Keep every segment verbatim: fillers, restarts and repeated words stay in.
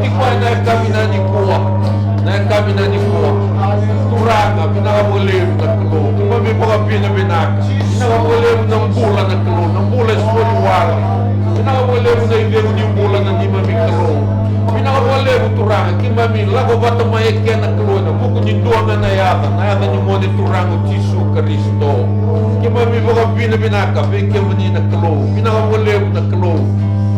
Tiko ena yakavi nikua, na yakavi nikua. Turaga, vinaka vakalevu na Kalou. Keimami vakavinavinaka. Vinaka vakalevu na bula na Kalou, na bula e soli wale. Vinaka vakalevu na icegu ni bula na neimami Kalou. Vinaka vakalevu Turaga, keimami lako vata mai eke na Kalou ena vuku ni dua ga na yaca, na yaca ni Gone Turaga o Jisu Karisito. Keimami vakavinavinaka vei kemuni na Kalou. Vinaka vakalevu na Kalou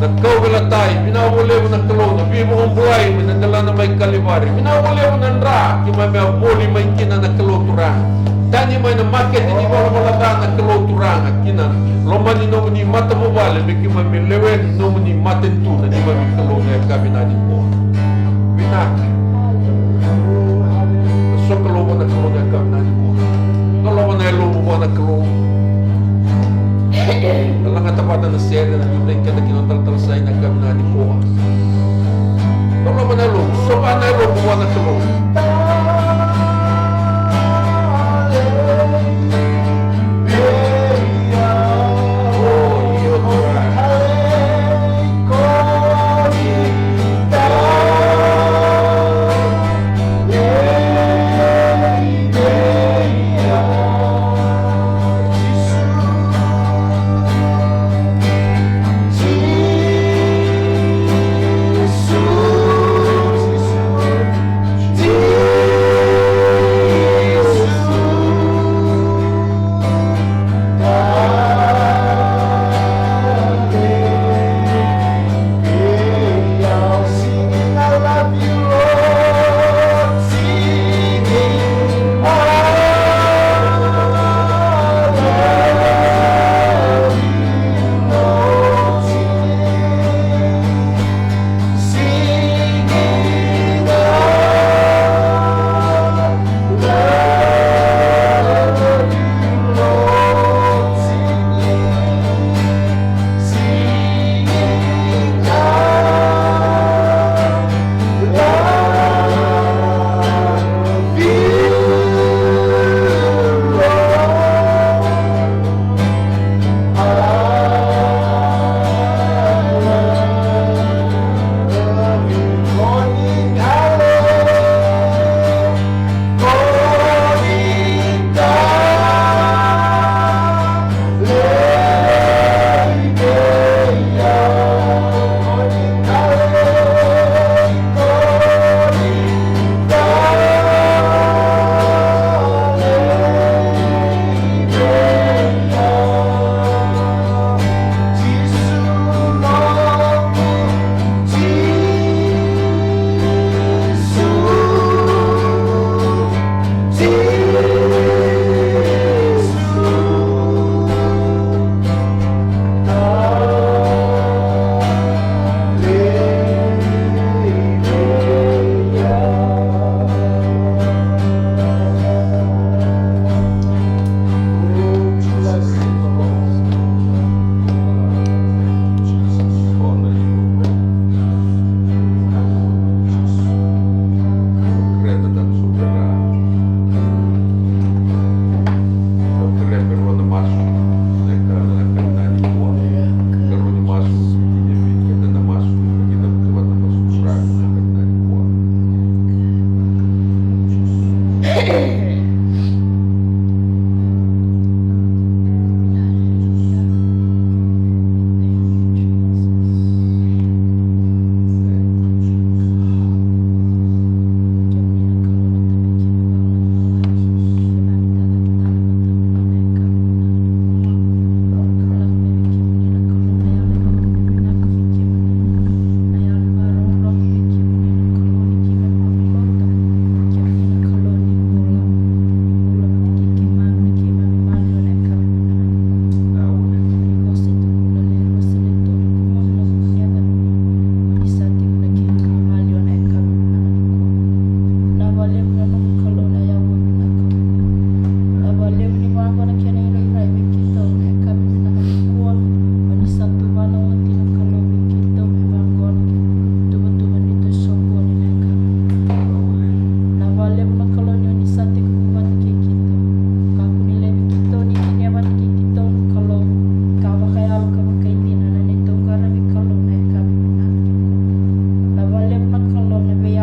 na kauveilatai. Vinaka vakalevu na Kalou na veivakabulai mai na delana mai Kalivari. Vinaka vakalevu na dra keimami a voli mai kina na Kalou Turaga. Tani mai na makete ni valavala ca na Kalou Turaga, kina loma ni nomuni matavuvale me keimami lewe ni nomuni matanitu na neimami Kalou na yakavi nikua. Vinaka. Na sokalou vua na Kalou na yakavi nikua. Dolava na yalomu vua na Kalou. Na lagata vata na sere na nuidei keda kina talatala sai na yakavi nikua. Dolava na yalomu, sova na yalomu vua na Kalou.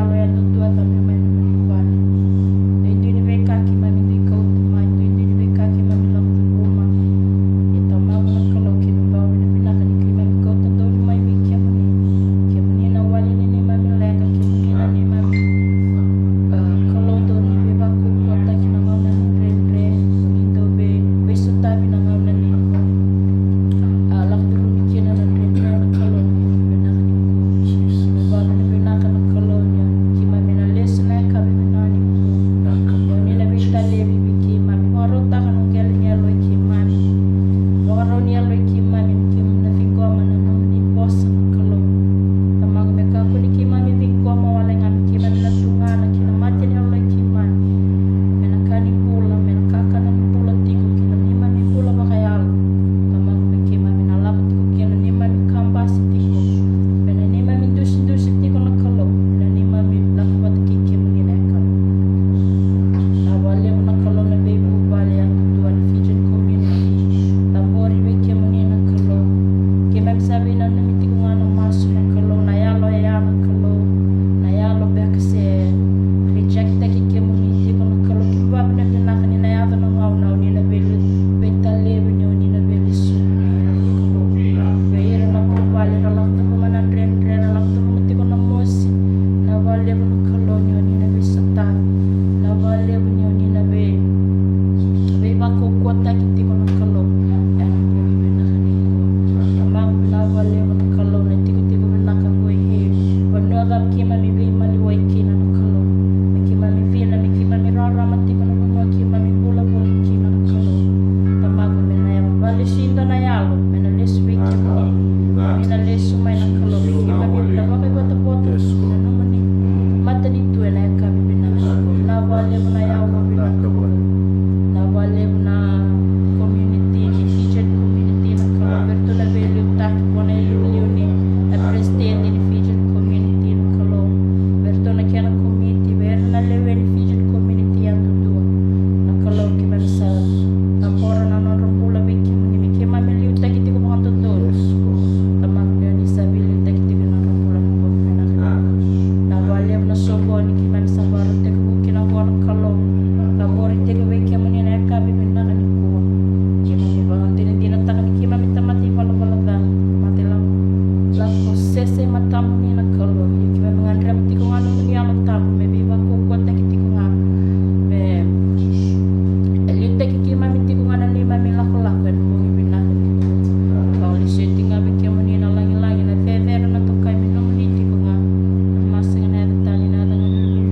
Yalo yadudua, cabe mai na nomuni vale. Duidui ni veika keimami dui kauta mai, duidui ni veika keimami lako curuma. Ia Tamaqu na Kalou, keimami vakavinavinaka ni keimami kauta donuya mai vei kemuni. Kemuni na wali ni neimami leqa, kemuni na neimami, a, Kalou, dau ni veivakaukauwataki na gauna ni dredre, ni dau vei, veisotavi na gauna ni, a, lako curumi kina na dredre, na Kalou, na vinaka ni Kalou. Keimami vakavinavinaka na Kalou ni keimami na lesu na yakavi vinaka nikua. Ni na veitalevi vei keimami, vakarautaka na qele ni yalo i keimami. Vakarau ni yalo i keimami, keimami na ciqoma na nomuni vosa na Kalou. Tamaqu, me kakua ni keimami ciqoma wale ga me keimami na tugana ki na mate ni yalo i keimami. Me na ka ni bula, me na kakana ni bula tiko ki na neimami bula vakayalo. Tamaqu, me keimami na lako tiko ki na neimami kabasi tiko. Me na neimami dusidusi tiko na Kalou, me na neimami lako vata kei kemuni na yakavi. Na vakalevu na Kalou na veivuvale yadudua na Fijian community. Cabori vei kemuni na Kalou. Keimami sa veinanumi tiko ga na masu na Kalou, na yalo e ya na Kalou. Na yalo beka se rejecttaki kemuni tiko na Kalou. Keimami vakavinavinaka ni na yaco na gauna o ni na vei, veitalevi, ni o ni na veilesu. Vei ira na vuvale ra lako curuma na dredre, ra lako curuma tiko na mosi. Na vakalevu na Kalou ni o ni na veisotavi. Na vakalevu ni o ni na vei, veivakaukauwataki tiko na Kalou. Ena bogi vinaka nikua. Tamaqu, na vakalevu na Kalou na tikotiko vinaka qo e Vanua cava keimami veimaliwai kina na Kalou. Me keimami vina, me keimami rarama tiko na vanua keimami bula voli kina na Kalou. Tamaqu, me na yalo, vakalesu e dua na yalo me na lesu vei kemuni. Me na lesu mai na Kalou, me keimami na vakaivotavota na nomuni matanitu ena yakavi vinaka. Na vakalevu na yalo vinaka. Na vakalevu na community, ni Fijian community na Kalou. Vei iratou na veiliutaki, vua na iliuliu ni, na president ni Fijian community na Kalou. Vei iratou na kena komiti, vei ira na lewe ni Fijian community yadudua. Na Kalou, keimami sa cabora na nodra bula vei kemuni, me keimami liutaki tiko vakadodonu. Tamaqu, me o ni sa veiliutaki tiko na nodra bula. Na vakalevu na soqoni keimami sa vakarautaki vuki na vua na Kalou. Cabori tiko vei kemuni na yakavi vinaka nikua. Keimami vakadinadinataka ni keimami tamata ivalavala ca, tamata lako, lako sese matamuni na Kalou. Ia keimami gadreva tiko ga nomuni Yalo Tabu me veivakaukauwataki tiko ga, me liutaki keimami tiko ga na neimami lakolako ena bogi vinaka nikua. Vakalesuya tiko ga vei kemuni na lagilagi, na cecere, na dokai me nomuni tiko ga. Na masu ga, na yaca tani, na yaca ga.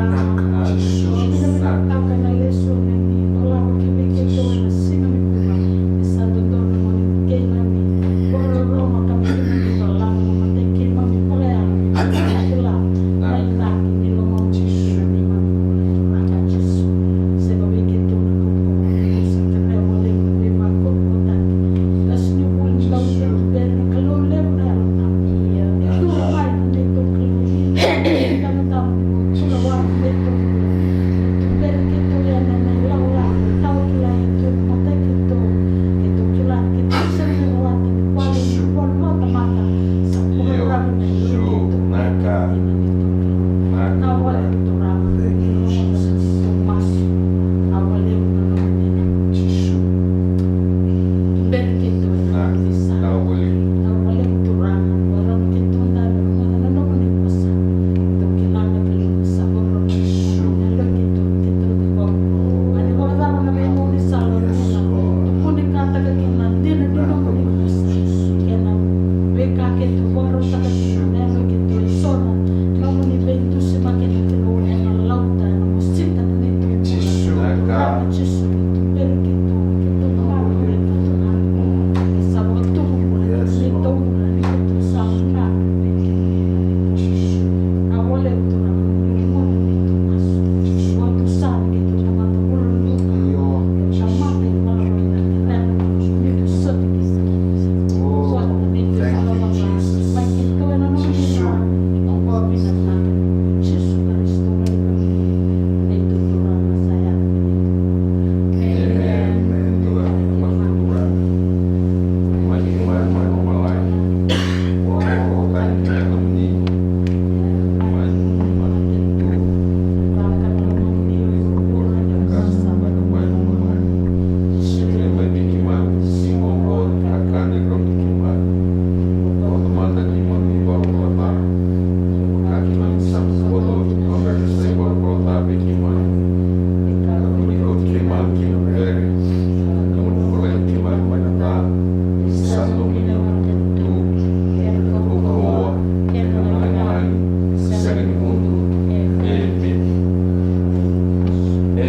Turaga. Jisu. Vinaka na lesoni ni dolava ki vei keitou ena siga nikua. Ni sa dodonu mo ni keimami vakarorogo ka keimami dolava na matai keimami vakayalo. Kila na inaki ni lomamuni kina neimami bula, Turaga Jisu. Sega vei keitou na kaukauwa, keitou sa kerea wale na veivakaukauwataki. Qasenivuli, Dauniveibuli, na Kalou levu na Yalo Tabu. Ni curu mai na neitou Kalou. Ni Yalo Tabu, curu mai na neitou. Tuberi keitou ena ilakolako, tau kila e tu na matai keitou. Keitou kila ni keitou sega ni rawata ni vale ni vale vakatamata. Sa bula rawa na ilakolako. Naka. Naka. Thank you, Jesus. Jisu. Naka. Yes, Lord. Jisu. Jisu. Io. Jisu. Oh, thank you, Jesus. Jisu. Amen.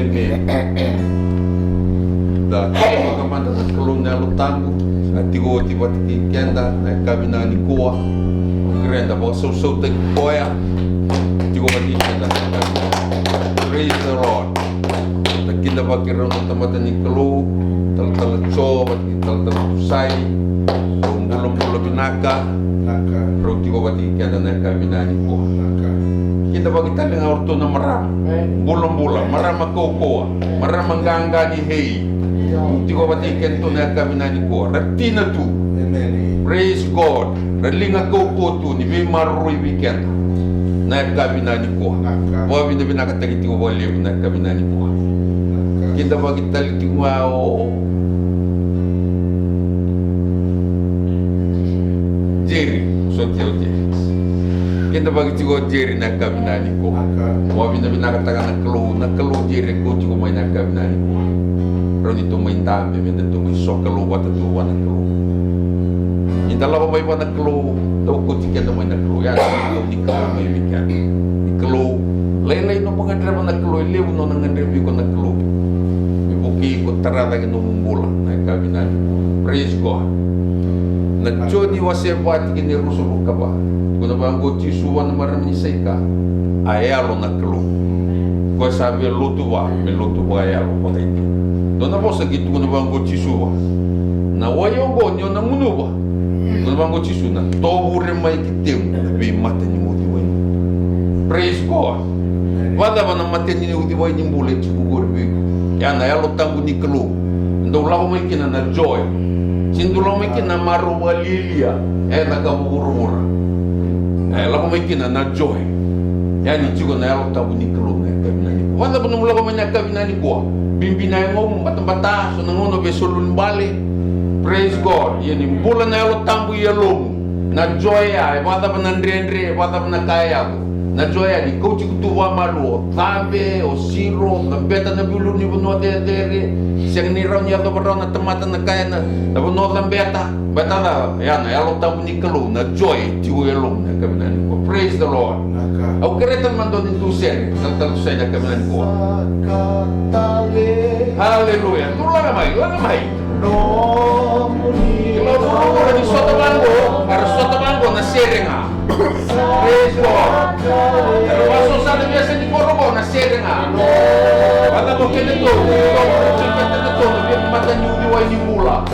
Amen. Da tiko vaka mada na Kalou na Yalo Tabu, na tiko oti vata kei keda na yakavi na nikua. Kerea da vakasausautaki koya. Tiko vata kei keda na yakavi. Praise the Lord. Da kidavaki rau na tamata ni Kalou, Talatala Jo vata kei Talatala Tusai. Rau bulabula vinaka. Rau tiko vata kei keda na yakavi na nikua. Kidavaki tale ga o ratou na marama bulabula, marama kaukaua, marama qaqa ni hei. Tiko vata kei kedatou na yakavi na nikua. Ra tina tu. Praise God. Ra liga kaukaua tu ni veimaroroi vei keda na yakavi na nikua. Vakavinavinakataki tiko vakalevu na yakavi na nikua. Kidavaki tale tiko ga o Jerry, sotia o Jerry. Kidavaki tiko o Jerry na yakavi na nikua. Vakavinavinakataka na Kalou, na Kalou Jerry e kau tiko mai na yakavi na nikua. Rawa ni tou mai dabe me datou mai sokalou vata tu vua na Kalou. Ni da lako mai vua na Kalou, dau kauti keda mai na Kalou. Ia na Kalou ni Kalou mai vei keda. Ni Kalou, lailai nomu gadreva na Kalou, e levu nona gadrevi iko na Kalou. Me vukei iko, tara cake nomu bula na yakavi na nikua. Praise God. Na Joni wase va tikina e ruasagavulu ka va. Ko na vaqo Jisu vua na marama ni saika, a yalo na Kalou. Ko sa via lotu va me lotu vakayalo vakaidina. Dua na vosa ki tukuna vaqo Jisu va. Na wai oqo ni o na gunuva. Tukuna vaqo Jisu na tovure mai ki temu na veimata ni uciwai ni bula. Praise God. Vacava na mata ni uciwai ni bula e tiko qori vei iko? Ia na Yalo Tabu ni Kalou. Dau lako mai kina na joy. Sega ni dau lako mai kina na marau vakalialia e cakava vuravura. E lako mai kina na joy. Ia ni tiko na Yalo Tabu ni Kalou na Vakacava nomu lako mai na yakavi nikua? Bibi na yagomu, batabata, so na gauna veisolia ni bale. Praise God. Ia ni bula na Yalo Tabu i yalomu. Na joy ya, e vakacava na dredre, e vakacava na ka e yaco. Na joy ya ni kauti iko tu vakamalua, o cabe, o siro, o cabeta na veiulunivanua cecere. Sega ni rawa ni yacova rawa na tamata na ka ya na, na vanua o cabeta. Baleta ya na Yalo Tabu ni Kalou, na joy tiko e yalomu na yakavi nikua. Praise the Lord. Vinaka. Au kerea tale mada ni dua na sere, talatala Tusai, na yakavi nikua. Hallelujah. Tu laga mai, laga mai. Kila vuravura ni sota vaqo, era sota vaqo na sere ga. Praise God. Era vakasosara na veiyasa ni koro qo na sere ga. Vakacava o keda tou, tou na via mataniuci wai ni bula.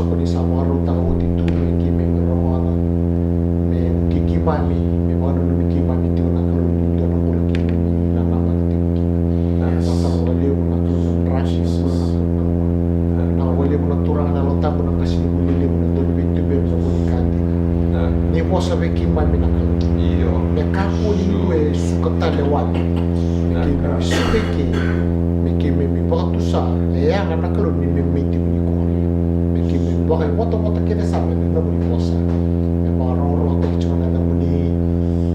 Ko ni sa vakarautaka oti tu me keimami rogoca me vukei keimami, me vakananumi keimami tiko na Kalou ni dua na bula keimami na namaki tiko kina. Na Kalou vakalevu, na Kalou na draki, na Kalou na Kalou. Na vakalevu na Turaga na Yalo Tabu, na qase ni vuli levu, na dau ni veituberi, na vuli ka dina. Ni vosa vei keimami na Kalou. Io. Me kakua ni dua e suka tale wale. Me keimami suka i ke, me keimami vakatusa e yaga na Kalou ni me mai tiko nikua. Me keimami vakaivotavota kece sara ena nomuni vosa. Me vakarokorokotaki tiko na yacamuni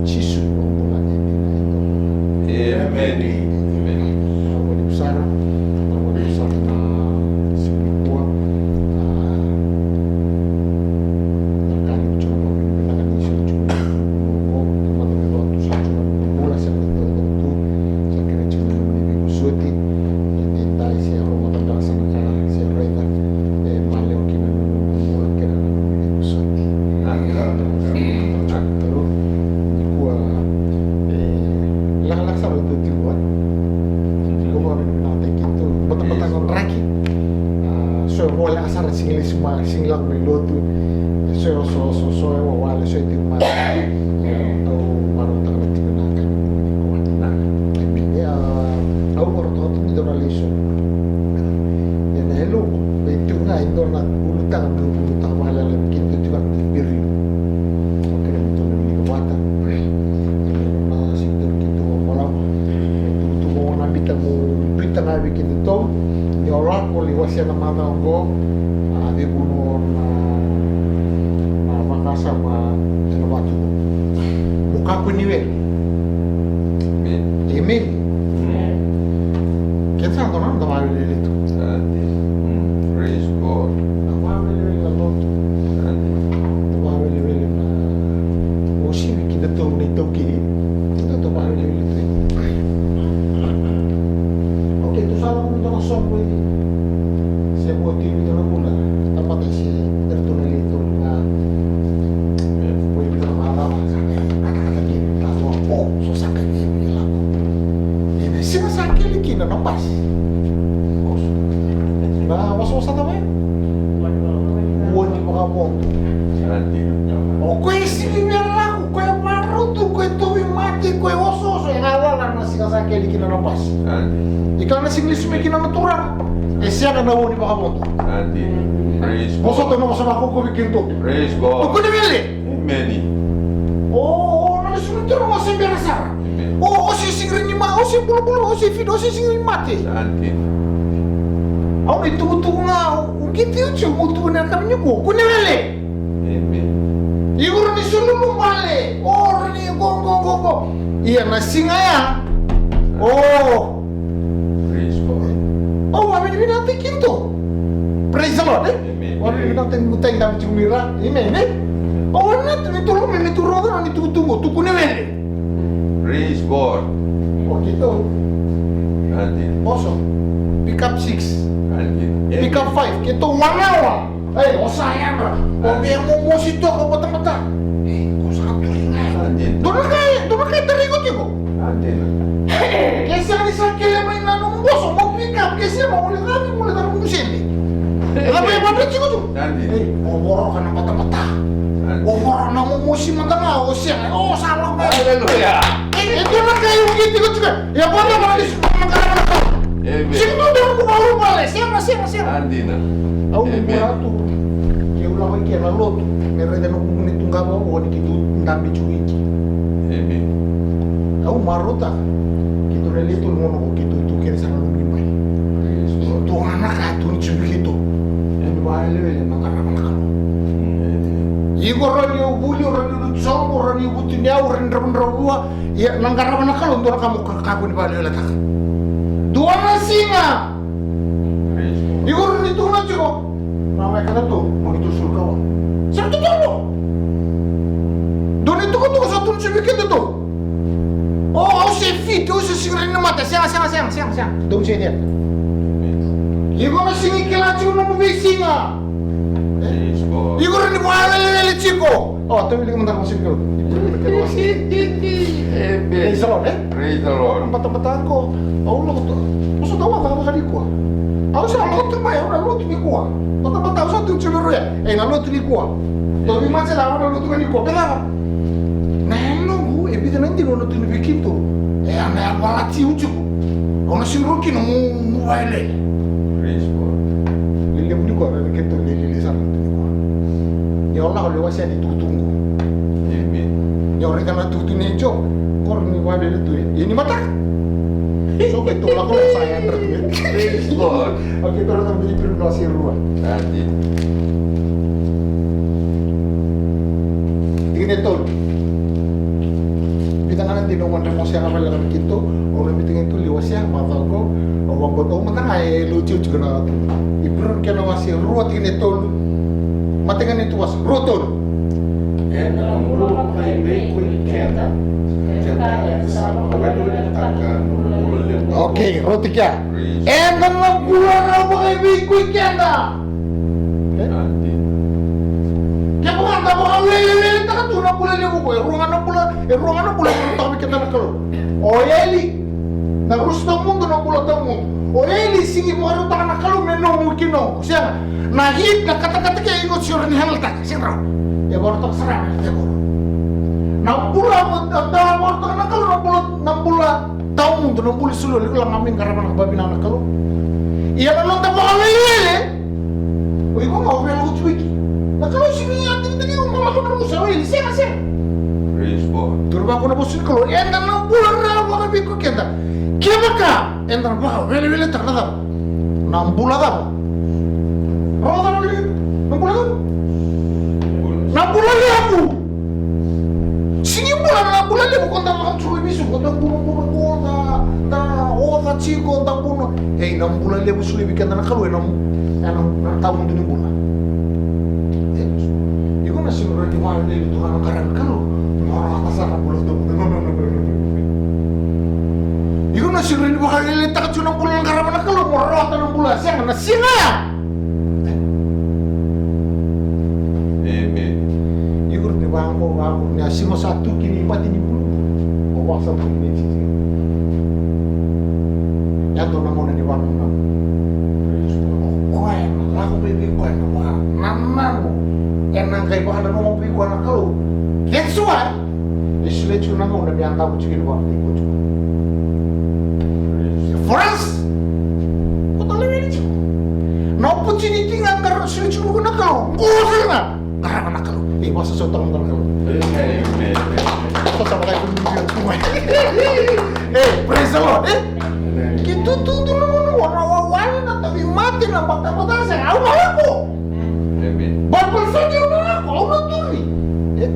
Jisu, na bula e dina e dina. Emeni. Emeni. Vinaka vakalevu sara. Vinaka vakalevu sara na siga nikua. A, na ka ni tiko na vakavinavinaka ni soli tiko na oqo. Tamata me vakatusa tiko na bula se na taucoko tu. Sa kerei tiko na nomuni veivosoti. E dai se roma tadra sa na ka se raica. E malewa kina na nomuni bula kei na nomuni veivosoti. Vinaka. Nikua, e, lagalaka sara tu tiko, e. Ko vakavinavinakataki keitou. Batabata na draki. A, so e voleka sara, sega ni lesu mai, sega ni lako mai lotu. So e osooso, so e wawale, so e tiko mai. Au marautaka na tiko na ka ni bula nikua. Emeni. A, au marautaka tu ni dua na lesoni. Ena yaloqu, e tiko ga e dua na ulutaga meu ulutaga vakalailai vei keitou tiko ga na Tiberiu. Au kerea me tou na wilika vata. Na siga tolu keitou a balavu. Me tukutuku au na bita mo bita ga vei keitou. Ni o lako ni wasea na macawa oqo, a, vei vuno na, na vakasama ena vatu. Mo kakua ni wele. Emeni. Emeni. Keda sa dua na noda vakawelewele tu. Praise God. Na vakawelewele na lotu. Na vakawelewele na uasivi kina tou na iTaukei. Keda tou vakawelewele tu. Okei, tou sa lako mada na soqo i. Se vo tiko na vula. Tamata se, eratou na lai tou na. Ko i vita na macala. Katakata kina. O, so sa ka kina lako. Ena siga sa kele kina na basi. Na wasawasa cava ya? Ua ni vakavodo. O koya e sili via lako, o koya e varau tu, o koya e tauvimate, o koya e osooso, e galala na siga sa kele kina na basi. Io. Ika na siga lesu mai kina na Turaga. E sega na ua ni vakavodo. Praise God. Vosota na vosa vakaukauwa vei keitou. Praise God. O koya ni vele. Emeni. O, o, na lesu mai tu na vosa bera sara. Emeni. O, o se siga ni ma, o se bulabula, o se fida, o se siga ni mate. Sa dina. Au na itukutuku ga, o qiti oti, o mutuku na yakavi nikua, ko ni wele. Emeni. Iko rawa ni sululu bale, o rawa ni go, go, go, go. Ia na siga ya, o. Praise God. Au vakavinavinakataki keitou. Praise the Lord, e? Emeni. Vakavinavinakataki ni mutai dabe tiko mai ra. Emeni, e? Au vakavinavinakataki ni tolu me, me tu rogo na ni tukutuku, tuku ni wele. Praise God. O keitou. Ati. Oso. Pick up six. Ati. Pick up five. Keitou one hour. Ei, o sa yadra. O via momosi toka o batabata. Ei, ko sa turi ga. Ati. Dua na ka, dua na ka e tarai iko tiko. Ati. Ke sega ni sa kele mai na nomu boso, mo pick up, ke sega, mo le gavi, mo le gavi, mo sele. Ela mai vadra tiko tu. Ati. Ei, o voroka na batabata. Ati. O voroka na momosi mada ga, o sega, o sa lako. Aleluya. E, e dua na ka e uqeti iko tiko. Ia, vata vata ni suma na ka na ka. Amen. Sega ni dua na ka vakaurubale. Sega, sega, sega. A dina. Au ni vura tu. Ke u lako i ke na lotu. Me raica na kuku ni tuqava o ni keitou dabe tiko i ke. Amen. Au marautaka. Keitou na lewe tolu gona ko keitou tu kece sara na nomuni bai. Praise God. Tu ga na ka tu ni tiko vei keitou. Ni vakawelewele na qarava na Kalou. Amen. Iko rawa ni o vuli, o rawa ni o lutu sobu, o rawa ni o vutuniyau, o rawa ni dravudravua. Ia, na qarava na Kalou, dua na ka mo ka-, kakua ni vakaleweletaka. Dua na siga. Iko rawa ni tukuna tiko. Na wai kana tu, mo ni tu suru kawa. Sa tu tu. Dua ni tukutuku sa tu ni sivi kete tu. O, au se fit, au se siga ni mata. Sega, sega, sega, sega, sega. Dou se dia. Iko na sigi kila tiko na mo veisiga. Iko rawa ni vakawelewele tiko. O, tou wilika mada na vosa ni Kalou. Praise the Lord, e? Praise the Lord. Batabata ko, au lako tu. Au sa tawa vakavaka nikua. Au sa lako tu mai, au na lotu nikua. Batabata, au sa Tu tiko na roya, e na lotu nikua. Tou veimate cava na lotu ga nikua, pe cava? Na yaloqu, e vica na dina au na tukuna vei keitou. E a na yavalati au tiko. Au na sega ni rawa kina mo, mo vaele. Praise God. Lelevu nikua, na keitou lelele sara na lotu nikua. Ni au lako le wasea ni tukutuku. Amen. Ni au raica na tukutuku ni Job, koro ni vaele tu e. Ia ni mataka. So keitou lako le sa yadra tu e. Praise God. Okay, tou na tara mai Iperiu na wase rua. Ati. Tikina e tolu. Vica ga na dina au madra mo sega vale ga na keitou, au na biuta ga e tolu, au wasea, ma vaka oqo, au vakabauta, au mada ga e lotioti ko na Iperiu kena wase rua tikina e tolu. Matai ga ni tu wase, rua tolu. Ena bula vakaevei ko i keda, keda ena sa vakaweleweletaka na bula levu. Okay, rauti kea. Eda na bula rawa vakaevei ko i keda. E? Kevaka da vakaweleweletaka tu na bula levu ko, e rua ga na bula, e rua ga na bula e vakarautaka vei keda na Kalou. O eli, na rusa tawamudu, na bula tawamudu. O eli sigi vakarautaka na Kalou me nomu kina. Sega. Na heat, na katakata ke iko siro ni handle-taka. Sega rawa. E vakarautaka sara na tevoro. Na bula, na, na vakarautaka na Kalou, na bula, na bula tawamudu, na bula sulu, iko la ga mai qarava na ka vakavinaka na Kalou. Ia na noda vakawelewele, o iko ga o vela ko tiko iki. Na Kalou sini ya tini tini o mama ko na musa o ili, sega, sega. Praise God. Turu vako na vosa ni Kalou, eda na bula rawa vakaevei ko keda. Kevaka eda na vakaweleweletaka na cava? Na bula cava? Rogoca na bula cava? Na bula levu. Sigi bula na bula levu ko da vakatsuka i visu ko da bula bula ko da, da oca tiko da bula. Ei, na bula levu suli vei keda na Kalou ena, ena, na tawamudu ni bula. E, iko na sigi bula ni vale levu tu na kara na Kalou. Mora ka sa na bula tu. Iko na sigi bula ni vale levu taka tu na bula na kara na Kalou. Mora ka na bula sega na sina ya. Amen. Iko ni vaqo, vaqo, ni a sigo sa tu kina i mate ni bulu. O vasa tu kina i titi. Ia dua na gauna ni vanananu. O koya na lako mai vei koya na vanananu. Ena qai vakananuma vei koya na Kalou. That's why. E solia tiko na gauna me a davo tiko kina vakamatei koya tiko. For us, ko tale vei tiko. Na opportunity ga qara solia tiko na Kalou. Qo sara ga qarava na Kalou. E vakasasautaka mada na Kalou. Amen. Sa sa vakaikuri ni tu mai. E, praise the Lord. E? Amen. Ki tututu na gauna, na wawale, na tauvimate, na batabata, sa au na lako. Amen. Balbal sa ke au na lako, au na duri. E?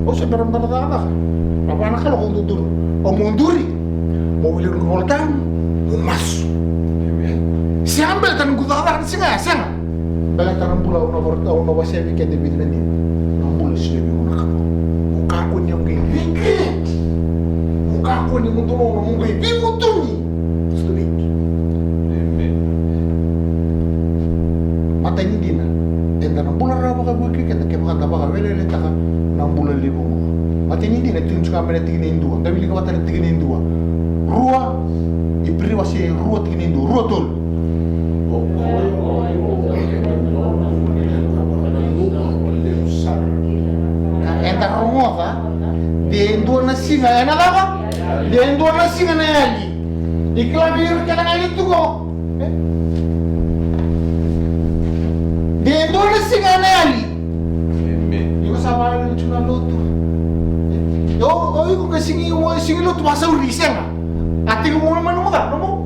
Au se bera mada na cakacaka. Na vana kala ko duduru. Au mo duri. Mo wili noqu Volatabu, mo masu. Amen. Sega baleta noqu cakacaka ni siga ya, sega. Baleta na bula au na, au na wasea vei keda e vica na dina. Na bula e solia vei au na Kalou. Mo kakua ni o qai regret. Mo kakua ni mo donu mo qai veivutuni. Amen. Matai ni dina, eda na bula rawa vakaevei keda kevaka da vakaweleweletaka na bula levu oqo. Matai ni dina, tiko tiko mai na tikina e dua. Da wilika vata na tikina e dua. Rua, Iperiu wase rua tikina e dua. Rua tolu. Eda rogoca, de dua na siga ena cava? De dua na siga na yali. Ni kila vei ira kece ga ni tu qo. E? De dua na siga ena yali. Amen. Iko sa vakalele tu na lotu. E? O, o iko qai sigi, o sigi lotu vakasauri, sega. A tekivu mai na nomu cava, nomu.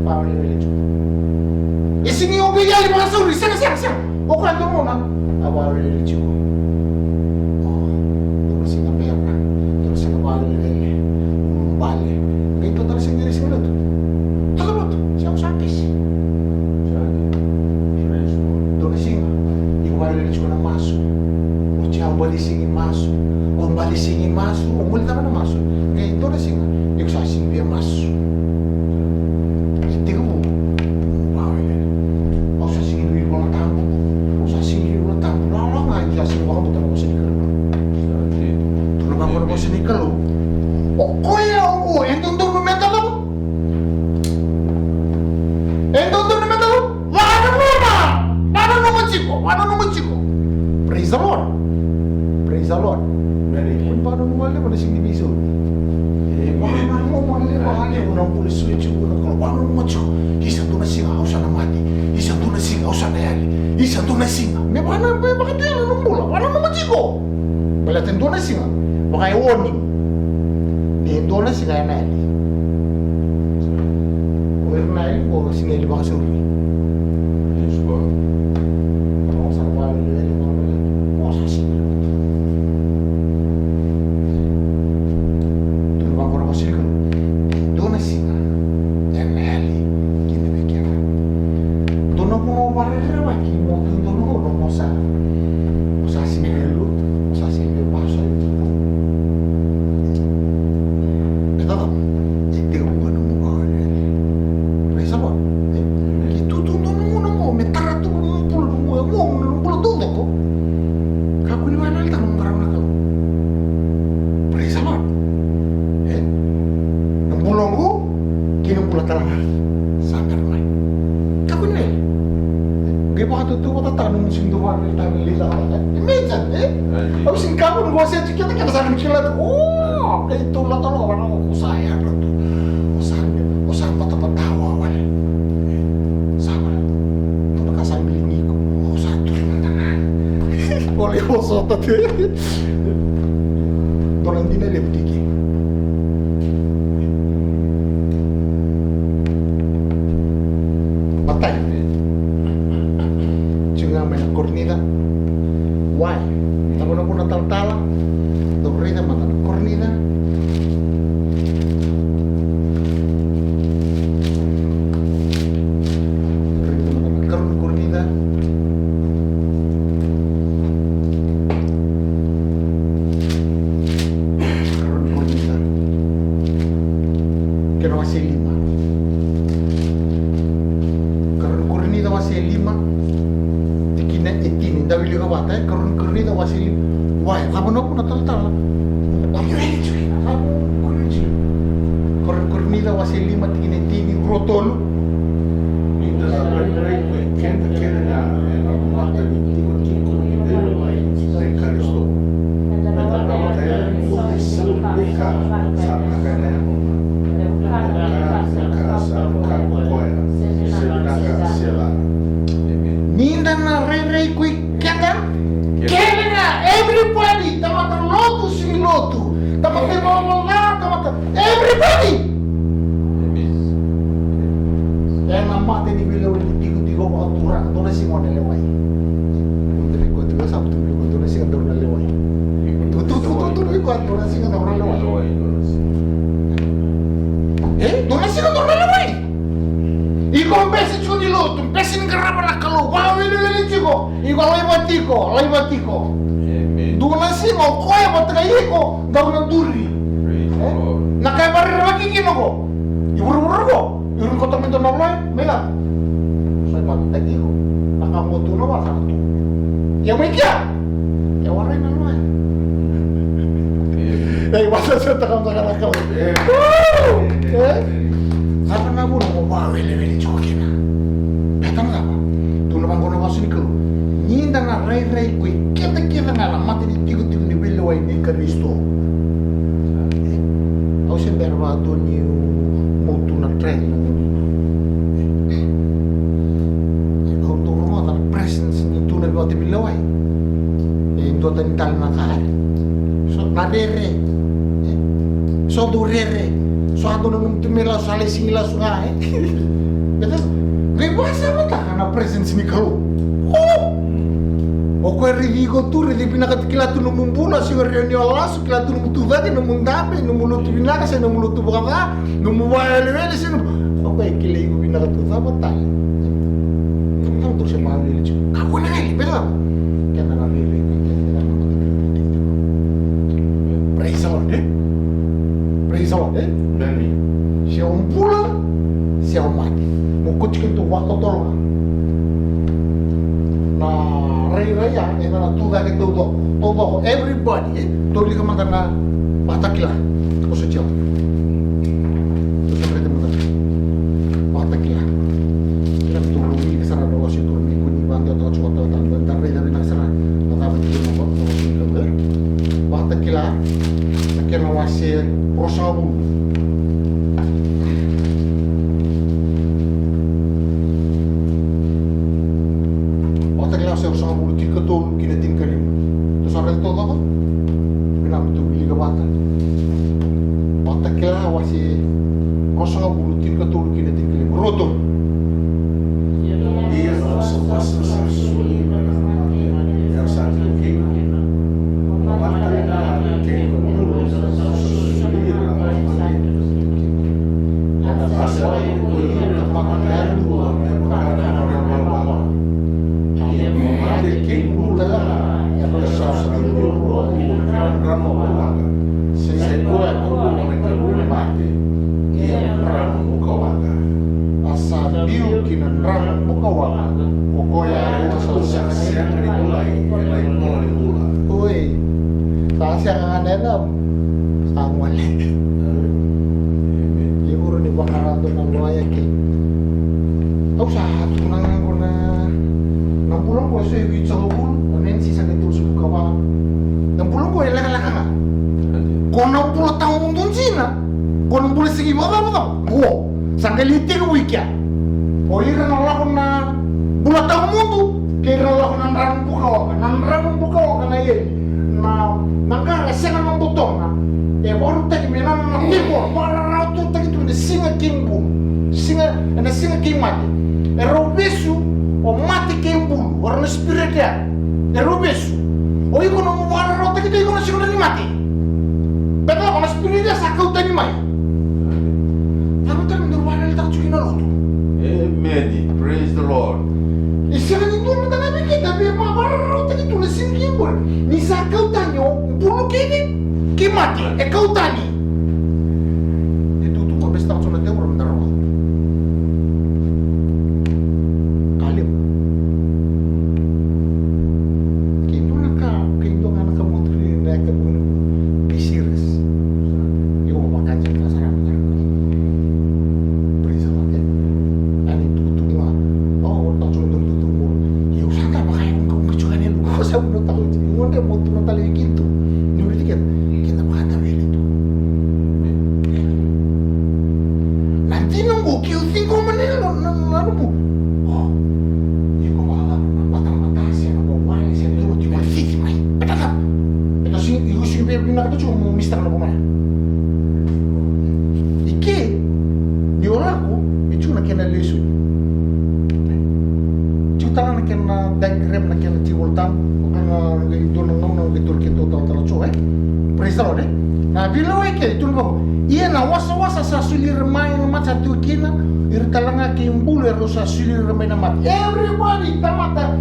Vakalele tu. E sigi o qai yali vakasauri, sega, sega, sega. O koya dua na gauna, a vakalele tiko. O, dua na siga bera, dua na siga vakalele, ulubale. Qai dua na siga, siga lotu. Taka lotu, se au sa pese. Dua na siga, iko vakalele tiko na masu. Oti au bale sigi masu. Au bale sigi masu, au bale tava na masu. Qai dua na siga, iko sa sigi via masu. E tekivu, au sa sigi vei Volatabu. Au sa sigi vei Volatabu. Lala ga, au sa sigi vakabauta na vosa ni Kalou. Tukuna vaqo na vosa ni Kalou. O koya oqo, e dodonu meda cava? E dodonu meda cava? Vakananuma. Vakananuma tiko. Mo tiko, isa dua na siga au sa na mate, isa dua na siga au sa na yali, isa dua na siga. Me vaka na, me vaka tu na nomu bula, vaka na nomu tiko. Baleta dua na siga, vaka e warning. Ni dua na siga ena yali. O ira na yali, o siga yali vakasauri. O sa na vaka yali, o sa siga. Tu na vaka na siga. Dua na siga ena yali kina vei keda. Dua na vanua vakarerevaki mo tu, dua na vanua mo sa, mo sa sega ni lotu, mo sa sega ni vakasovi. E tata, e tiko vua na nomu vakawelewele. Praise the Lord. E, ke tu tu dua na gauna qo me tara tu na nomu bula, nomu, nomu bula taucoko. Kakua ni vakawelewele tale na nomu qarava na Kalou. Praise the Lord. E? Na bula oqo kei na bula tale ga sa bera mai. Kakua ni. Qai vakatautauvatataka nomu sega ni dau vakavinavinaka. Imagine, e? Au sega ni kakua ni qo se tiko keda, keda sa na kila tu. O, qai taura tale ga vaka na ko sa yadra tu. O sa, o sa batabata wawa wale. Sa wale. Dua na ka sa qai lili iko. O sa tu mada ga. Ole, o sa tate. Dua na dina levu tiko. Matai. Tiko ga mai na Korinica. Why? Tavunavuna talatala. Dou raica mada na Korinica. Raica mada na Karua ni Korinica. Karua ni Korinica. Kena wase lima. Karua ni Korinica wase lima. Tikina e tini. Da wilika vata, e? Karua ni Korinica wase lima. Why? Tavunavuna talatala. Karua ni Korinica wase lima, tikina e tini, rua, tolu. Ni da na rairai ko i keda kece ga ena mata ni tikotiko ni veilewai nei Karisito. Meda na vakayaco ni bula ni sau ni veika sa vinaka ena yagona. Ena ka, ena ka sa vinaka ko koya, se vinaka se ca. Ni da na rairai ko i keda kece ga, everybody, tamata lotu, sega ni lotu, tamata ivalavala ca, tamata, everybody. Ena mata ni veilewai ni tikotiko vakaturaga, dua na siga o na lewai. Dua na siga dau na lewai. Tu, tu, tu, tu, tu, dua na siga dau na lewai. E, dua na siga dau na lewai. Iko bese tiko ni lotu, bese ni qarava na Kalou, vakawelewele tiko. Iko laiva tiko, laiva tiko. Amen. Dua na siga o koya vata kei iko dau na duri. Praise the Lord. Na ka e vakarerevaki kina ko i vuravura ko, ira ni koto mai dua na loya, mai la. Sa i vata kei iko. Na ka mo tu na vata tu. Ia mai kia. Ia warai na loya. Amen. Ei, vata sa taka na ka na Kalou. Amen. Woo! E? Cava na vuna mo vakawelewele tiko kina? Beta na cava? Tukuna vaqo na vosa ni Kalou. Ni da na rairai ko i keda kece ga na mata ni tikotiko ni veilewai nei Karisito. Au se bera vata ni mo tu na trai na gauna. Au dau rogoca na presence ni tu na vata veilewai. E dua tani tale na ka. So na rere. So dau rere. So a dau nanuma tu me lasu, a lai sigi lasu ga, e. Qai vakasamataka na presence ni Kalou. O! O koya raici iko tu, raici vinaka tu, kila tu nomu bula, sega ni o lasu, kila tu nomu tucake, nomu dabe, nomu lotu vinaka se nomu lotu vakaca, nomu vakawelewele se nomu. O koya e kilai iko vinaka tu, cava tale? Cava tale se vakawelewele tiko? Kakua ni raici, beta cava? Keda na rairai, keda na. Praise the Lord, e? Praise the Lord, e? Amen. Se o bula, se o mate. Mo koti keitou vakatotolo ga. Na rairai ya, ena na tucake taucoko. Taucoko, everybody, e? Tou lika mada na Vakatakila. Ko so tiko. Ko so raica mada. Vakatakila. Kila tou lika sara na wase tou ni kuni vakadewa tiko vakatakila. Da raica vinaka sara na cava tiko na wase. Vakatakila. Na kena wase ruasagavulu. Liu ki na drano bukawaka, o koya e sa sega ni bula, e na ivola ni bula. Oi, sa sega ga na yacana, sa gole. Amen. Livuru ni Vakarau na loya ke. Au sa tukuna ga qo na, na bula qo e so e vitusagavulu, o Nancy sa qai tolusagavulu ka va. Na bula qo e lekaleka ga. Ko na bula tawamudu dina, ko na bula sega ni vakacavacava. Qo. Sa qai lai tekivu i kea. O ira na lako na bula tawamudu, kei ira na lako na drano bukawaka. Na drano bukawaka na eli. Na, na qara e sega na botona. E vakarautaki me na, na tevoro, vakarautaki tu na siga kei bulu. Siga, na siga kei mate. E rau vesu, o mate kei bulu, o rau na spirit ya. E rau vesu. O iko na mo vakarautaki tu iko na siga ni mate. Baleta o na spirit ya sa kau tani mai. Cava tale me daru vakalailaitaka tiko kina lotu? Amen. Praise the Lord. E sega ni dua mada ga vei keda me vakarautaki tu na siga kei bulu. Ni sa kau tani o bulu kei ni, kei mate. E kau tani. E tutu ko besta tiko na tevoro me daru. Ka levu. Kei dua na ka, kei dua ga na ka mo tukuni na yakavi nikua. Be serious. Io, vakadinadina sara. Praise the Lord, e? Ani tukutuku ga. O, o, taco na tukutuku. Io, sa ta vakayaga, uka, uka, tiko ga ni luka, sa uka, taco, tiko. Io, de mo tukuna tale i keitou. Ni uri keda, keda vakadavele tu. Na dina qo, ke o ciqoma na, na, na, na nomu. O, iko vakacava, na batabata, se na vavale, se na tiko, tiko, cici mai. Beta cava? Beta si, iko si via vinakata tiko mo mistaka na vanua ya. I ke, ni o lako, e tiko na kena lesoni. Tiko tale na kena diagram, na kena table tale. O koya na qai dua na gauna, na qai tauri keitou talatala tiko, e? Praise the Lord, e? Na veilewai kei, tukuna vaqo. Ia na wasawasa sa soli ira mai na mate sa tu kina, ira tale ga kei bulu erau sa soli ira mai na mate. Everybody, tamata,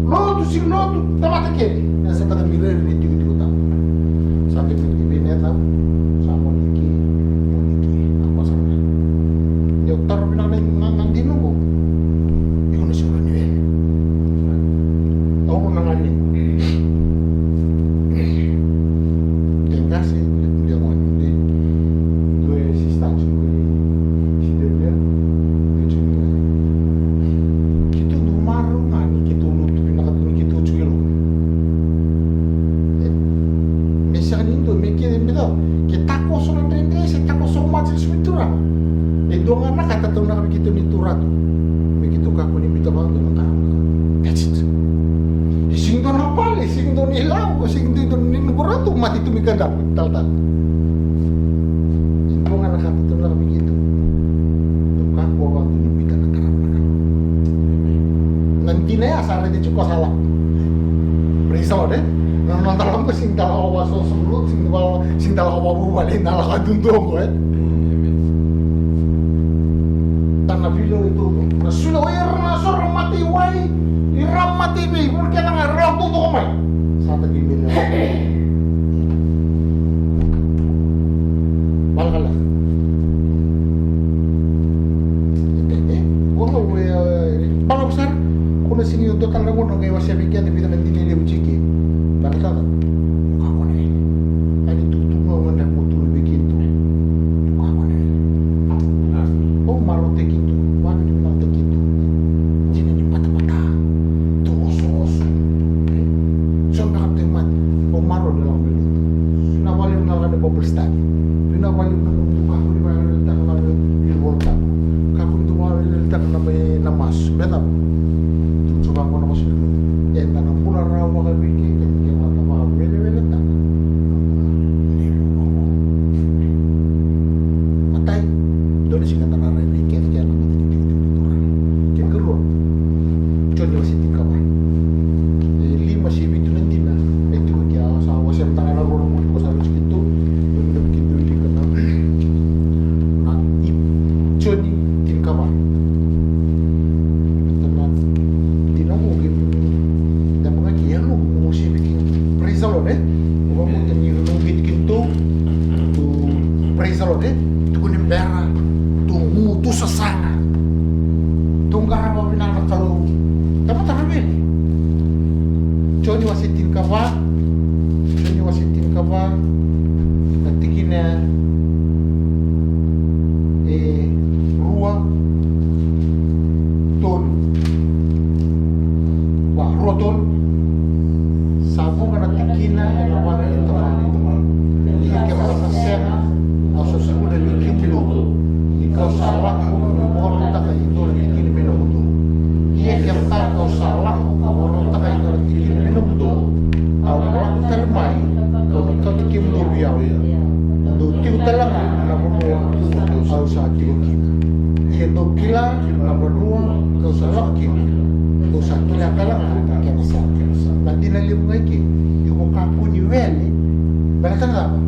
lotu, sega ni lotu, tamata kece. Ena sa taka ni rere ni tikotiko tale. Sa taka ni vei na yacana, sa gone ki, gone ki, na koya sara ga. Ni o taro vinaka na, na, na dina qo. Iko na sega ni wele. Au na gone. Dei qase, dei gone, dei dua e sista tiko qori, si dei vei, dei tiko qori. Keitou dau marau ga ni keitou lotu vinaka tu ni keitou tiko e loma. E, me sega ni dua, me kece me cava, ke takoso na dredre, se takoso mate, se sumi turaga. E dua ga na ka e tataunaka vei keitou ni turaga tu. Me keitou kakua ni biuta vakadua na ka. That's it. E sega ni dua na vale, e sega ni dua na ilavo, e sega ni dua ni noqu ratu, mate tu mai Kadavu, talatala. E dua ga na ka e tataunaka vei keitou. Dou kakua vakadua ni biuta na karava na Kalou. Na dina ya sa raica tiko sa lako. Praise the Lord, e? Na noda lako sega ni da lako vakasosoqu lotu, sega ni da lako, sega ni da lako vakavuvale, da lako duadua qo, e? Amen. Tana vilo e tu. Na sula o ira na so ra mate i wai, ira mate i vei, ira kece ga ra lako duadua mai. Sa ta vei me lako. Valakalaka. E, e, e, ko ga ue, e, balavu sara, ko na sega ni dua tale na gauna qai wasea vei keda e vica na dina levu tiko. Balavu sara. Ko ga ko na e. Ani tukutuku ga au gadreva mo tukuna vei keitou. Ko ga ko na e. Au marautaki keitou, vakavinavinakataki keitou. Dina ni batabata, tu osooso. So beka tu e mate, au marau ni lako mai lotu. Tu na vale na lako na Bible study. Tu na vale na nomu kakua ni vakayaloyalotaka na veivolatabu. Kakua ni tu vakayaloyalotaka na mai na masu. Me cava? Tu tiko vaqo na masu. Eda na Sa lako kina, o sa kila tale ga na kena sala. Na dina levu ga i ke, iko kakua ni wele, baleta na cava?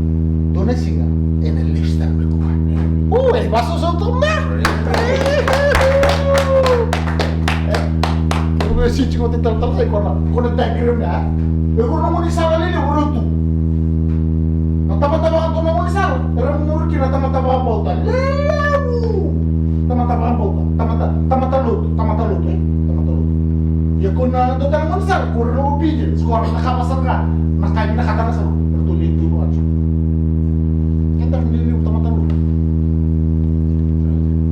Dua na siga ena lesu tale mai ko koya. O, e vasoso tu ma. Ko me siti ko te talatala, ko na, ko na diagram ya. E ko na moni sala lele, ko na tu. Na tamata vaka, ko na moni sala, era muri kina na tamata vakabauta. Levu. Tamata vakabauta, tamata, tamata lotu, tamata lotu, e? Tamata lotu. Ia ko na dua tale moni sala, ko na obedience, ko na cakava sara ga na ka e vinakata na Kalou, ratou lai tu vata. Keda na liliu tamata lotu.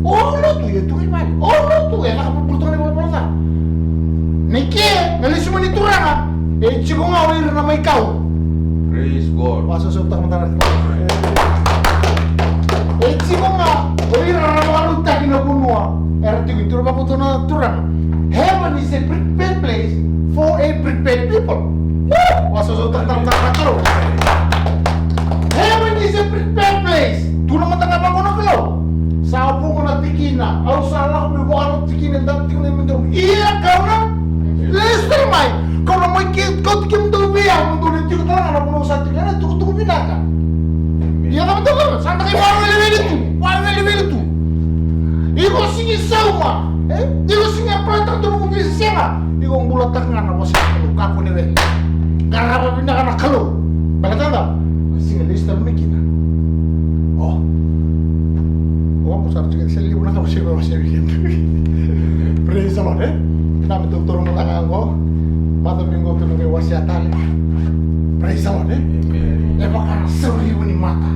O lotu, e tu i vale. O lotu, e caka bubulu toka na iVolavola ca. Na i ke, na lesu mai ni Turaga, e tiko ga o ira na mai kau. Praise God. Vasoso tamata na. E tiko ga o ira na vakarautaki na vanua era tiko i. Tura vakauta na Turaga. Heaven is a prepared place for a prepared people. Woo! Vasoso tamata na Kalou. Heaven is a prepared place. Tu na mataqali vanua na Kalou. Sa vuqa na tikina, au sa lako meu vakarau tikina, da tikina meu dau. Ia kau na lesu tale mai. Kau na mai ke, kauti kemudou vei au, mo dou na tiko tale ga na vanua au sa tiko, ena tukutuku vinaka. Ia na mataqali, sa na qai vakawelewele tu, vakawelewele tu. Iko sigi sauma, e? Iko sigi apply-taka tu na nomu visa, sega. Iko bulataka ga na vosa ni Kalou, kakua ni wele. Qarava vinaka na Kalou. Baleta na cava? Sega ni lesu tale mai kina. O. O, ko sa raica se levu na ka o se wasea vei keda. Praise the Lord, e? Eda mai taura mada ga qo. Macawa mai qo tou na qai wasea tale. Praise the Lord, e? Amen. E vaka na saurivu ni mata.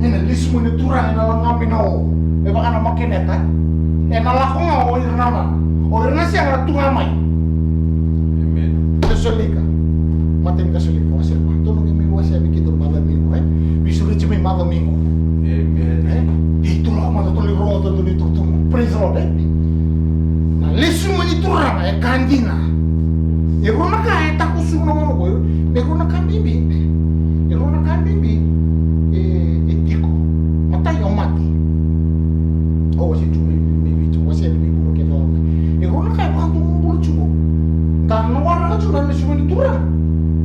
Ena lesu mai na Turaga, ena lagami na o. E vaka na makeneta. Ena lako ga o ira na, o ira na sega na tu ga mai. Amen. Tesalonika. Matai ni Tesalonika, wase va. Tou na qai mai wasea vei keitou macawa mai qo, e? Veisureti mai macawa mai qo. Amen. E? Keitou lako mada tou lai rogoca dua na itukutuku. Praise the Lord, e? Na lesu mai ni Turaga e ka dina. E rua na ka e takoso na gauna qo. E rua na ka bibi. E rua na ka bibi. E, e tiko. Matai o mate. Au wasea tu mai, mai, mai, wasea mai, mai, mai, mai. E rua na ka e vakadua mo bula tiko. Da na waraka tu na lesu mai ni Turaga.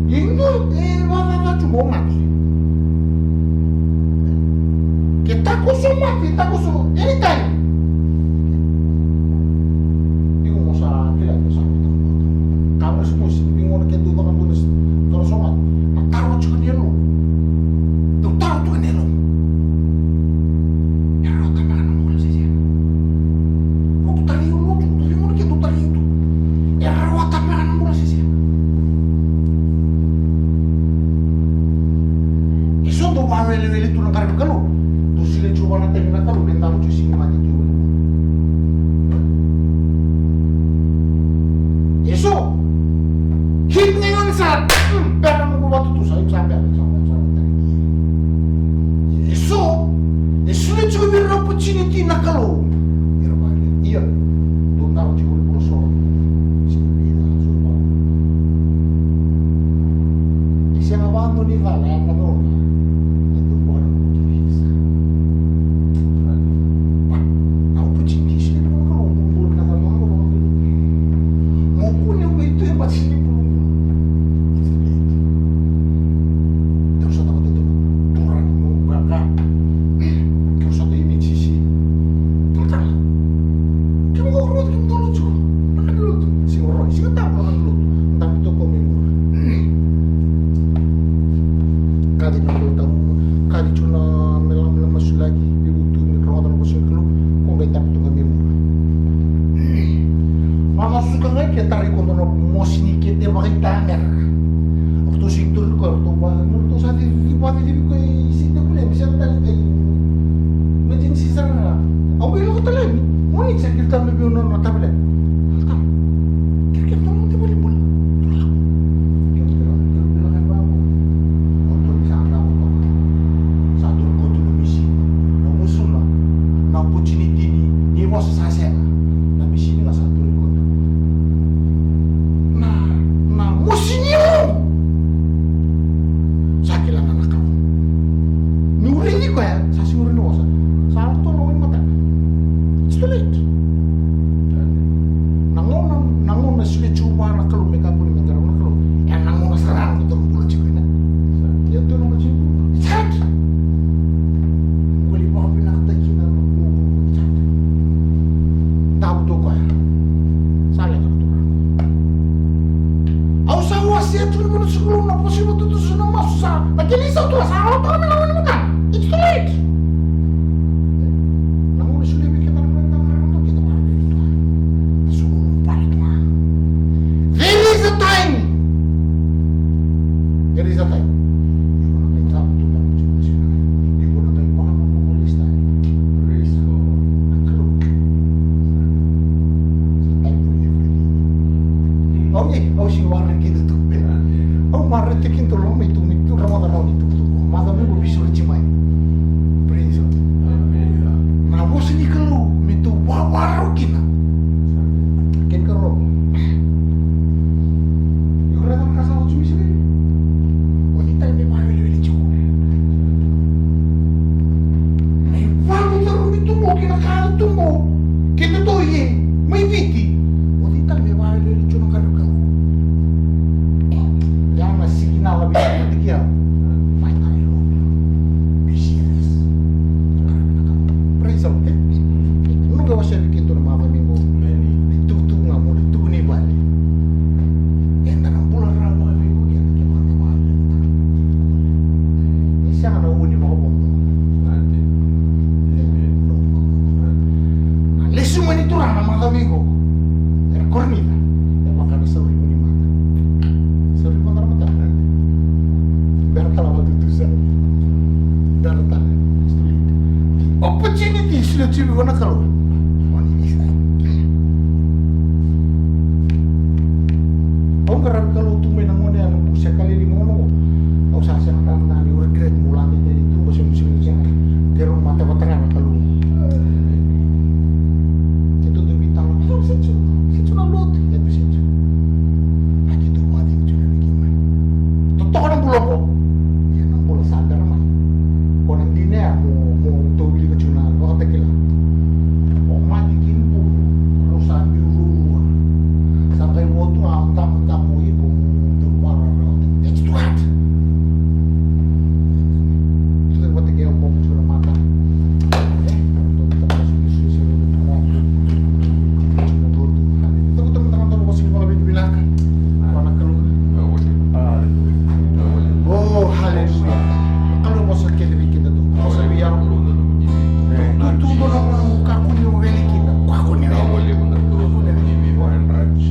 E dua e vakacaca tu mo mate. Ke takoso mate, takoso anytime. Iko mo sa kila, iko sa kila. Ka mo sa mo si, iko na ke tu toka tu na si, tu na so mate. Na taro tiko ni yalo. Tu taro tu ni yalo. E rawata beka na bula se sega. Ko tu tari yalo tu, tu yalo ke tu tari tu. E rawata beka na bula se sega. E so dou vakawelewele tu na qaravi Kalou. Dou solia tiko vua na taimi na Kalou me davo tiko sigi mate tiko. E so. Hit ni gone sa. Beka na noqu vatutu sa, sa beka, sa beka, sa beka. E so, e solia tiko vei ira na opportunity na Kalou. Ira vale. Ia, dou dau tiko ni bula so. Sega ni bula so. E sega vaka dua ni cala, ya na nona. E dou bula na bula tiko. Na opportunity sega ni bula na Kalou, bula na Kalou. Mo kune o qai tu e bati ni bula. Kero sa tava tete, tura ni mo vaka. Kero sa tava i mei sisi. Tala tala. Kemo ka urua kemo tolo tiko. Na ka ni lotu. Siga rua, siga tabu na ka ni lotu. Tabu toko me mura. Kaci na lotu, kaci tu na melamela masulaki, veivutuni, rogoca na vosa ni Kalou, ko qai tabu toka me mura. Mama suka ga ke tarai koto na mosi ni kete vakaitamera. Ratou sigi tolu ko ratou va, ratou sa cici, cici, cici ko i sigi tale kule, mi sa tale tale. Imagine si sara na. Au qai lako tale yani. Moni sa kiri tale me vei na tavele. Alta. Kiri kiri tale mo te vale bula. Tula. Kiri kiri tale mo te vale bula. Ratou ni sa na koto. Sa tolu koto na misi. Na musuna. Na opportunity ni, ni vosa sa sega. Na misi ni ga sa tolu koto. Na, na mosi ni o. Sa kila ga na Kalou. Ni uri ni koya, sa sega ni uri ni vosa. Sa ratou na wai mata. It's too late. Au tu koya. Sa leqa tu. Au sa wasea tu ni vuna sa Kalou na vosa ni vatutu sa na masu sa. Na kena isau tu sa au toka me na wani matana. It's too late. Na gauna solia vei keda na Kalou na Kalou keda vale tu. Sa Kalou vale tu. There is a time. There is a time. Praise God. Au ni, au si waraki kina tu. Au maraki kina tu loma i tu ni tu rawa na rawa ni tu tu. Mada me mo veisureti mai. Praise God. Na vosa ni Kalou me tu wawarau kina. Kena karua. Io, raica na ka sa oti, Misiri. O ni tale me vawelewele tiko. Na ivalu cauravou tu qo kei na ka tu qo. Kei na dodonu mai Viti. O ni tale me vawelewele tiko na ka ni Kalou. Ia na sikinala vei iko tiko ya. Mai tale lo. Be serious. Praise the Lord. Nunga wasea vei keitou na macawa ni qo. Ni tukutuku ga mo ni tuku ni vale. Eda na bula rawa vei iko keda ke vaka vale. Ni sega na ua ni vakavodo. Na lesu mai ni Turaga na macawa ni qo. Era Korinica. E vaka na sauri ni mata. Sauri mata na mata. Bera tale vatutu sa. Bera tale. Opportunity sila tu vei na Kalou. Au qaravi Kalou tu mai na gauna ya na noqu se kalili gauna qo. Au sa sega tale ga ni regret mo lade tale tu, au se musuki sega. Kero mata vata ga na Kalou. Keitou dau veitala, au se tu, se tu na lotu, e tu se tu. A keitou vakacivi tu na viki mai. Totoka na bula qo. Ia na bula sa bera mai. Ko na dina ya mo, mo tou wilika tu na vakatakila. O mate kei na bula, o sa biu ruarua. Sa qai vo tu ga o damu, damu iko, mo tou vara, vara. That's too hard. Tou vata kei au mo tu na mata. Eh, tou vata kei au mo tu na mata. Tou vata kei au mo tu na mata. Oh, hallelujah. Kalou vosa kece vei keda tu. Vosa vei au. Tu, tu, tu, tu, tu, kakua ni wele kina. Kakua ni wele. Kakua ni wele.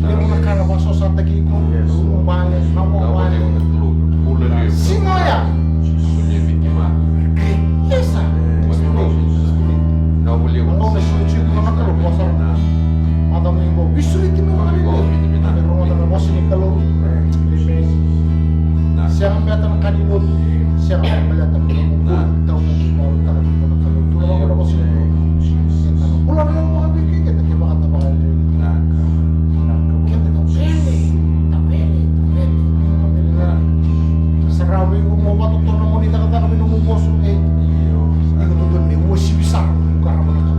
Levu na ka na vakasosataki iko. Yes. Vale, na mo vale. Siga ya. Yes, sir. Au na soli tiko na Kalou, vosa na macawa ni qo. Veisureti me vakavivi. Me rogoca na vosa ni Kalou. Amen. Sega me baleta na ka ni lotu. Sega me baleta na ka ni lotu. Tau na Kalou, tau na Kalou. Tu na vosa ni Kalou. Bula na vakaviki keda ke vakatavaya. Keda ka vele, ka vele, ka vele, ka vele. Sa rawa vei iko mo vakatotolo na moni cakacaka vei nomu boso, e. Iko dodonu me uasivi sara, mo qarava na Kalou.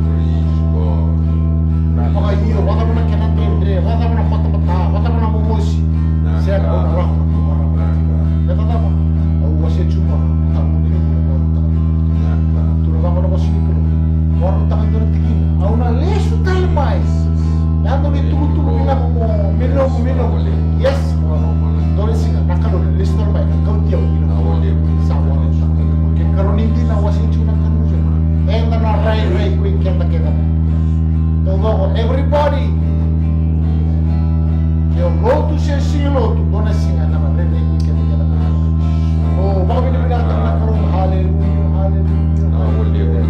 Vakaio, vakacava na kena dredre, vakacava na matamata, vakacava na momosi. Sega, au na lako, au na lako. Me cakava, au wasea tu vua na Kalou ni vula, au na Kalou. Tou na vaka na vosa ni Kalou. Au na taka dua na tikina. Au na lesu tale mai. Ia dua na itukutuku vinaka mo, me noqu, me noqu. Yes. Dua na siga, na Kalou na lesu tale mai, na kauti au, me noqu. Sa vua na Kalou. Ke karua ni dina, au wasea tu na Kalou. Eda na rairai ko i keda kece. Taucoko, everybody. Ke o lotu se sega ni lotu, dua na siga eda na rairai ko i keda kece. O, vakavinavinaka na Kalou. Hallelujah, hallelujah, hallelujah.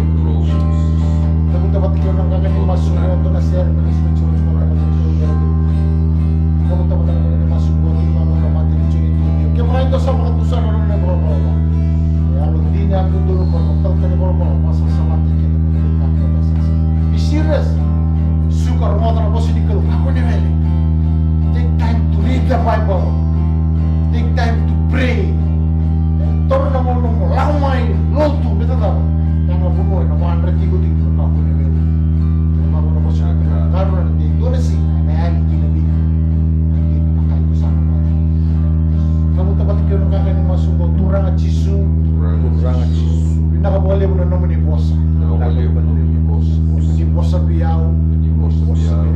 Cavuta vata kei au na qaqa ni masu, dua na sere, na sere, sere, sere, sere. Cavuta vata kei au na masu, dua na mate ni Joni, dua na. Kevaka e dua sa vakatusa na nona ivalavala. E yalodina, yalododonu, ko na tauta ni valavala, vakasavasavataki keda. Be serious. Suka, rogoca na vosa ni Kalou, kakua ni wele. Take time to read the Bible. Take time to pray. Taura na gauna mo lako mai lotu, me cakava. Ia na vanua ena vakadra tiko tiko, kakua ni wele. Kakua na vosa ni Kalou. Kakua na dei dua na siga ena yali kina vei iko. Na dina na ka iko sa na mata. Cavuta vata kei au na qaqa ni masu qo, Turaga Jisu. Turaga Jisu. Vinaka vakalevu na nomuni vosa. Vinaka vakalevu na nomuni vosa. Ni vosa vei au. Ni vosa vei au.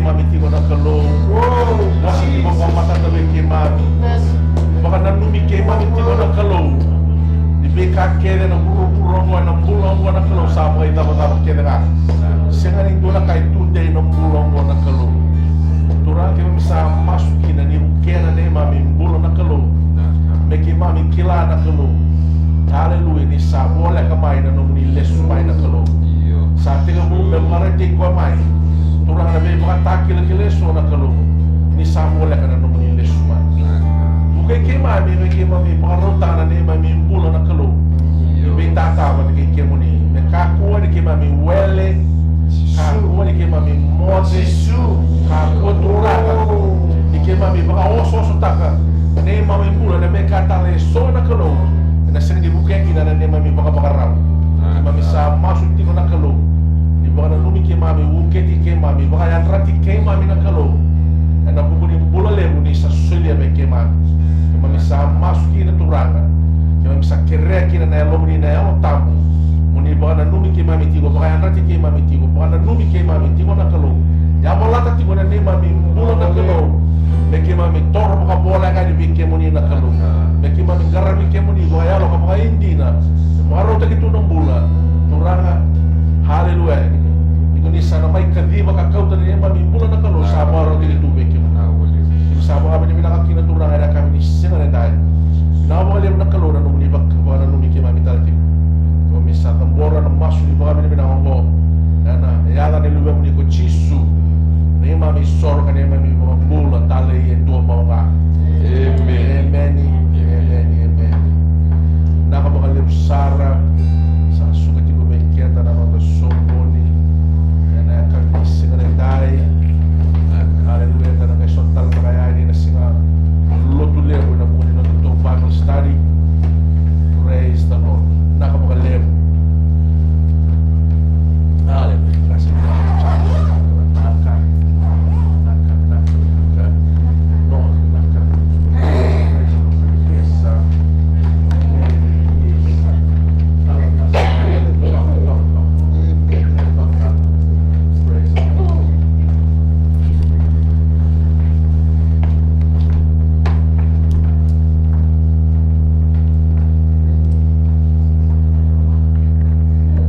Keimami tiko na Kalou. Uou, na Jisu. Vakamatata vei keimami. Yes. Vakananumi keimami tiko na Kalou. Ni veika kece na vuravura oqo, na bula oqo na Kalou sa vakaicavacava kece ga. Sega ni dua na ka e tudei na bula oqo na Kalou. Turaga keimami sa masu kina ni vukea na neimami bula na Kalou. Me keimami kila na Kalou. Aleluya, ni sa voleka mai na nomuni lesu mai na Kalou. Io. Sa tekivu me vakaraitaki koya mai. Turaga na veivakatakilakila eso na Kalou. Ni sa voleka na nomuni lesu mai. Vukei keimami, me keimami vakarautaka na neimami bula na Kalou. Io. Ni veitatavata kei kemuni. Me kakua ni keimami wele. Kakua ni keimami moce. Jisu. Kakua Turaga. Ni keimami vakaosoosotaka. Neimami bula na veika tale eso na Kalou. Ena sega ni vukea kina na neimami vakavakarau. Keimami sa masu tiko na Kalou. Ni vakananumi keimami, vuketi keimami, vakayadrati keimami na Kalou. Ena vuku ni bula levu ni sa solia vei keimami. Keimami sa masu kina Turaga. Keimami sa kerea kina na yalomuni na Yalo Tabu. Moni vakananumi keimami tiko, vakayadrati keimami tiko, vakananumi keimami tiko na Kalou. Yavalata tiko na neimami bula na Kalou. Me keimami toro vakavoleka yani vei kemuni na Kalou. Me keimami qaravi kemuni vakayalo ka vakaidina.